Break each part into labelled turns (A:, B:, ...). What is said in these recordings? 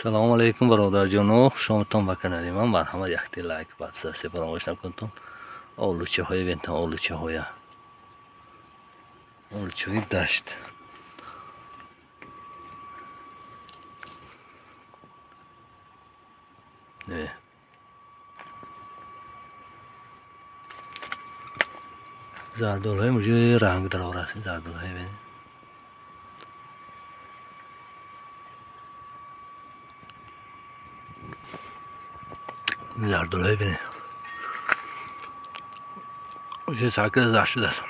A: Салому алейкум, бародарҷоно, хушомадтон ба канали ман. Марҳамат, якте лайк, подписаться фаромӯш накунтон. Олучаҳоя бентон, олучаҳоя, олучаҳои дашт. Зардолҳои муҷои ранг дарорааст, зардолҳои бинед. Зардолҳои бинед. Уже сакра зар шудааст.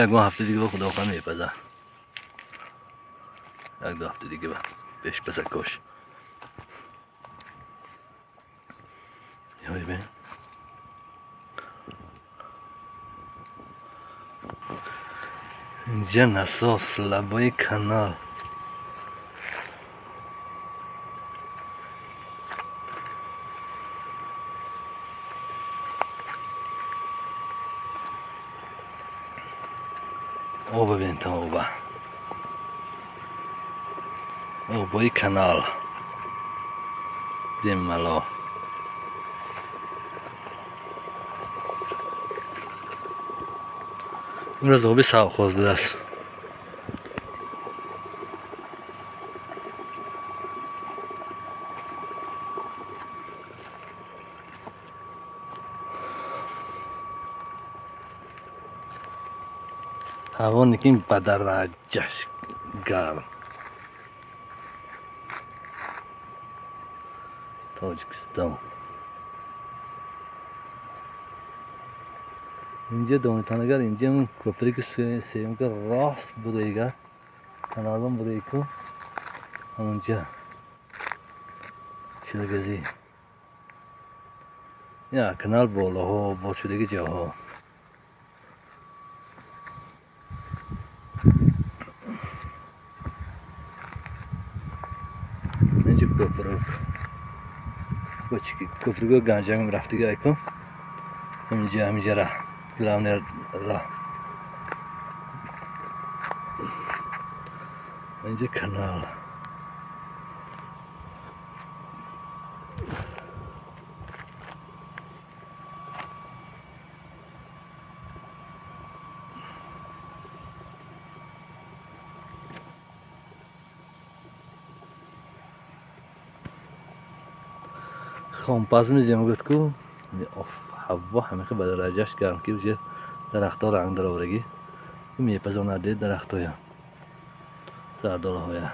A: Ягон ҳафта дига ба худо хоҳад мепазад. Як ду ҳафта дига ба пеш паза кош. Бин. Инҷа насос лабои канал. Оба бинтон, оба. Обои канал. Демало. Имрӯз оби савхоз будааст. Ҳаво никин ба дараҷаш гарм. Тоҷикистон. Инҷа донитон, агар инҷа кӯприки сеюмка рост будаига, каналон будаику, ҳамонҷа чилгазӣ. Я канал болоҳо обод шудаги ҷоҳо. Инҷа кӯпрук. Кӯпруку Ганҷак рафтиги айку. Ҳаминҷа, ҳаминҷа ра. Главный роҳ. Инҷа канал. Хомпаз мезем гуфт ку ҳаво ҳамихи ба дараҷаш гарм ки уже дарахтҳо ранг дароварагӣ мепазонад дарахтҳоя, зардолаҳоя.